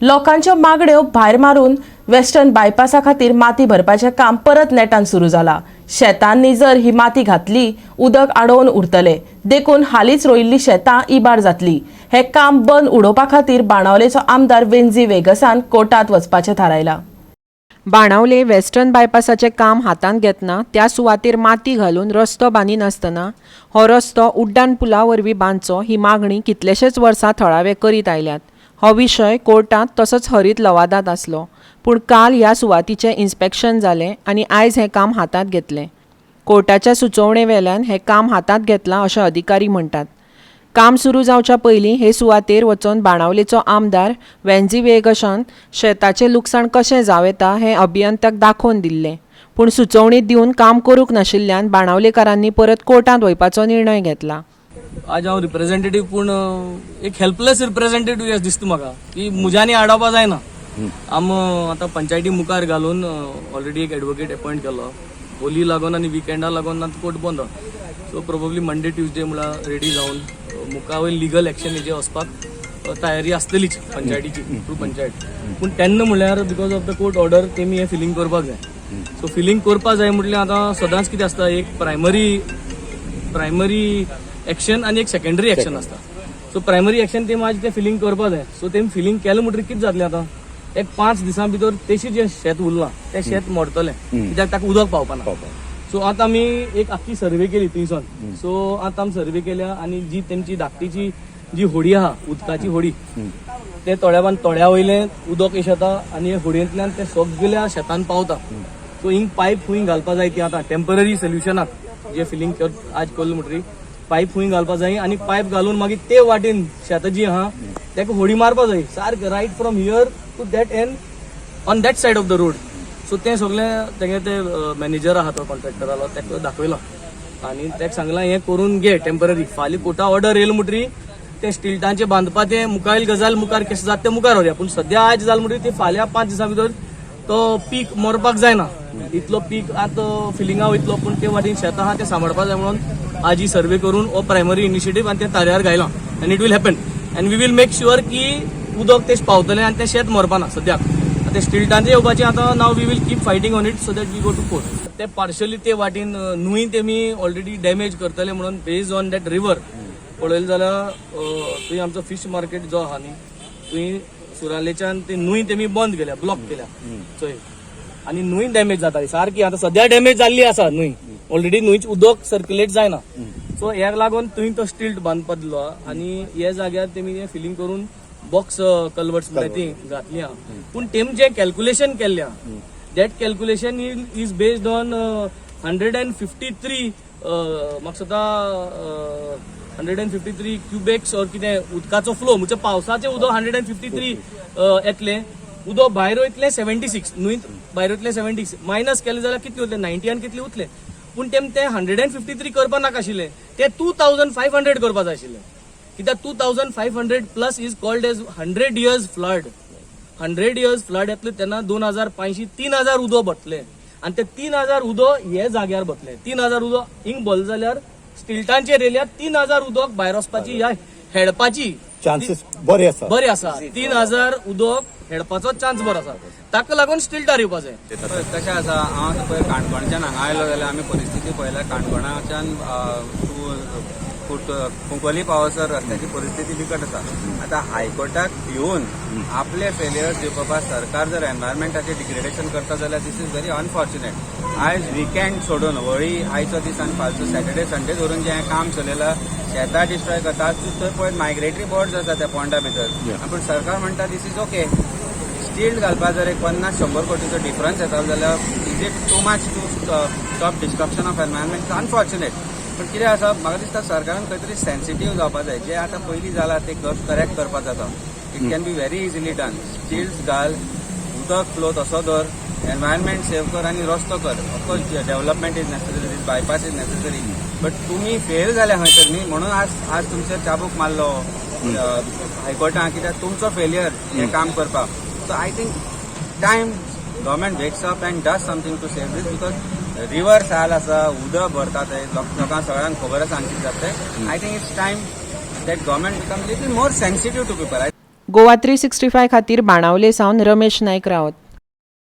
लोकांच्यो मागण्यो भायर मारून वेस्टर्न बायपासा खातीर माती भरपाचें काम परत नेटान सुरू जाला. शेतांनी जर ही माती घातली, उदक आडोवन उरतले, देखून हालींच रोयिल्लीं शेतां इबाड जातली. हें काम बंद उडोवपा खातीर बाणावलेचो आमदार वेंझी वेगसान कोर्टात वचपाचें थारायलां. बाणावले वेस्टर्न बायपासाचें काम हातांत घेतना त्या सुवातेर माती घालून रस्तो बांदिनासतना हो रस्तो उड्डाण पुला वरवीं बांदचो ही मागणी कितलेशेच वर्सां थळावे करीत आयल्यात. हो विशय कोर्टांत तसोच हरीत लवादांत आसलो, पूण काल ह्या सुवातीचें इन्स्पेक्शन जालें आनी आयज हें काम हातांत घेतलें. कोर्टाच्या सुचोवणे वेल्यान हें काम हातांत घेतलां अशें अधिकारी म्हणटात. काम सुरू जावच्या पयलीं हे सुवातेर वचून बाणावलेचो आमदार वेन्झी वेगशान शेताचें लुकसाण कशें जावं येता हें अभियंत्याक दाखोवन दिल्लें. पूण सुचोवणी दिवन काम करूंक नाशिल्ल्यान बाणावलेकारांनी परत कोर्टांत वचपाचो निर्णय घेतला. आज हांव रिप्रेझेंटेटीव, पूण एक हेल्पलेस रिप्रेझेंटेटीव अशें दिसता म्हाका की मुज्यानी आडावपा जायना. आम आतां पंचायती मुखार घालून ऑलरेडी एक एडवोकेट अपॉयंट केलो. होली लागून आनी विकेंडा लागून आतां कोर्ट बंद. सो प्रोबेबली मंडे ट्युजडे म्हळ्यार रेडी जावन मुखा वयर लिगल एक्शन हेजेर वचपाक तयारी आसतलीच पंचायतीची थ्रू पंचायत. पूण तेन्ना म्हणल्यार because of the court order तेमी हें फिलींग करपाक जाय. सो फिलींग करपाक जाय म्हटल्यार आतां सदांच कितें आसता, एक प्रायमरी एक्शन आनी एक सेकंडरी एक्शन आसता. सो प्रायमरी एक्शन ते आज ते फिलींग करपा जाय. सो तेमी फिलींग केलें म्हणटकीर कितें जातलें, आतां एक 5 दिसां भितर तेशी जें शेत उरलां तें शेत मोडतलें, कित्याक ताका उदक पावपाना. सो आतां आमी एक आख्खी सर्वे केली थंयसून. सो आतां आमी सर्वे केल्या आनी जी तेमची धाकटीची जी होडी आहा, उदकाची होडी, ते तळ्यावान तळ्या वयलें उदक येश येता आनी हे होडयेंतल्यान ते सगल्या शेतान पावता. सो हिंग पायप खूंय घालपा जाय ती आतां टेंपररी सोल्युशनाक जे फिलींग आज केलें म्हणटकीर पायप खूंय घालपा जाय आनी पायप घालून मागीर ते वाटेन शेतां जी आहा ताका होडी मारपा जाय सारकें right from here to that end on that side of the road. So तें सगळें तेगे ते मॅनेजर आहा, तो कॉन्ट्रॅक्टरालो, ताका दाखयलां आनी ताका सांगलां हें करून घे टेंपररी. फाल्यां कोर्टा ऑर्डर येयली म्हणटरी ते स्टिल्टांचे बांदपा तें मुखायल गजाल मुखार कशें जाता तें मुखार व्हरया. पूण सद्या आज जालें म्हणटरी ते फाल्यां 5 दिसां भितर तो पीक मरपाक जायना. इतलो पीक आतां फिलिंगा वयतलो, पूण ते वाटेन शेतां आहा तें सांबाळपा जाय म्हणून आज ही सर्वे करून हो प्रायमरी इनिशिएटीव आनी तें ताऱ्यार घायलां आनी it will happen and we will make sure की उदक तें पावतलें आनी तें शेत मरपाना. सद्याक आतां स्टिल्टांचे येवपाचें आतां now we will keep fighting on it so that we go to court. ते पार्शली ते वाटेन न्हूय तेमी ऑलरेडी डॅमेज करतले म्हणून बेस्ड ऑन that river पळयलें जाल्यार थंय आमचो फिश मार्केट जो आहा न्ही, थंय सुरालेच्यान ते न्हूय तेमी बंद केल्या, ब्लॉक केल्या चोय आनी न्हूय डॅमेज जाता सारकी. आतां सद्या डॅमेज जाल्ली आसा न्हूय ऑलरेडी, न्हूयच उदक सर्क्युलेट जायना. सो ह्याक लागून थंय तो स्टिल्ट बांदपा दिलो आनी हे जाग्यार तेमी फिलींग करून बॉक्स कल्वर्ट्स म्हणटा ती घातली आहा. पूण तेम जें कॅल्क्युलेशन केल्लें आहा, that calculation is based on 153, म्हाका दिसता 153 cumecs or कितें उदकाचो फ्लो, म्हणजे पावसाचें उदक 153 येतलें. उदक भायर वयतलें 76, न्हंयत भायर वयतलें 76, मायनस केलें जाल्यार कितलें उरलें? 90 आनी कितलें उरलें. पूण ते 153 करपा नाका आशिल्लें, ते 2500 करपा जाय आशिल्लें, कित्याक 2500 plus is called as 100 years flood. 100 years flood येतले तेन्ना 2500 3000 उदक भरतले आनी ते 3000 उदक हे जाग्यार भरतले. 3000 उदक हिंग भरले जाल्यार स्टिल्टांचेर येयल्यार 3000 उदक भायर वचपाची ह्या हेडपाची चान्सेस बरे आसा. बरे आसा. 3000 उदक हेडपाचो चान्स बरो आसा, ताका लागून स्टिल्टार येवपा जाय. कशें आसा, हांव आतां पळय काणकोणच्यान हांगा आयलो जाल्यार आमी परिस्थिती पळयल्यार काणकोणाच्यान कुंकवली पावसर रस्त्याची परिस्थिती बिकट आसा. आतां हायकोर्टाक येवन आपले फेलियर्स दिवपा सरकार जर एनवायरमेंटाचें डिग्रेडेशन करता जाल्यार this is very unfortunate. आयज विकेंड सोडून, होळी आयचो दीस आनी फालचो सॅटर्डे संडे धरून जें काम चलयलां, शेतां डिस्ट्रॉय करता. थंय पळय मायग्रेटरी बर्ड्स आसा त्या पोंडा भितर, पूण सरकार म्हणटा this is okay. Stilt घालपा जर एक 50-100 कोटीचो डिफरन्स येता जाल्यार is it too much to stop destruction of environment? Unfortunate. पण कितें आसा, म्हाका दिसता सरकारान खंय तरी सेन्सिटीव जावपा जाय. जे आतां पयलीं जालां ते करेक्ट करपा जाता. It can be very easily done. Stilts घाल, उदक फ्लो तसो दवर, एनवायरमेंट सेव कर आनी रस्तो कर. Of course development is necessary, this bypass is necessary, but तुमी फेल जाले खंय तर न्ही, म्हणून आज तुमचेर चाबूक मारलो हायकोर्टान, कित्याक तुमचो फेलियर हें काम करपाक. So I think time government wakes up and does something to save this, because river साल आसा, उदक भरता ते लोकांक सगळ्यांक खबर आसा हांगची जाता. I think it's time that government become little more sensitive to people. Goa 365 खातीर बाणावले सावन रमेश नायक रावत.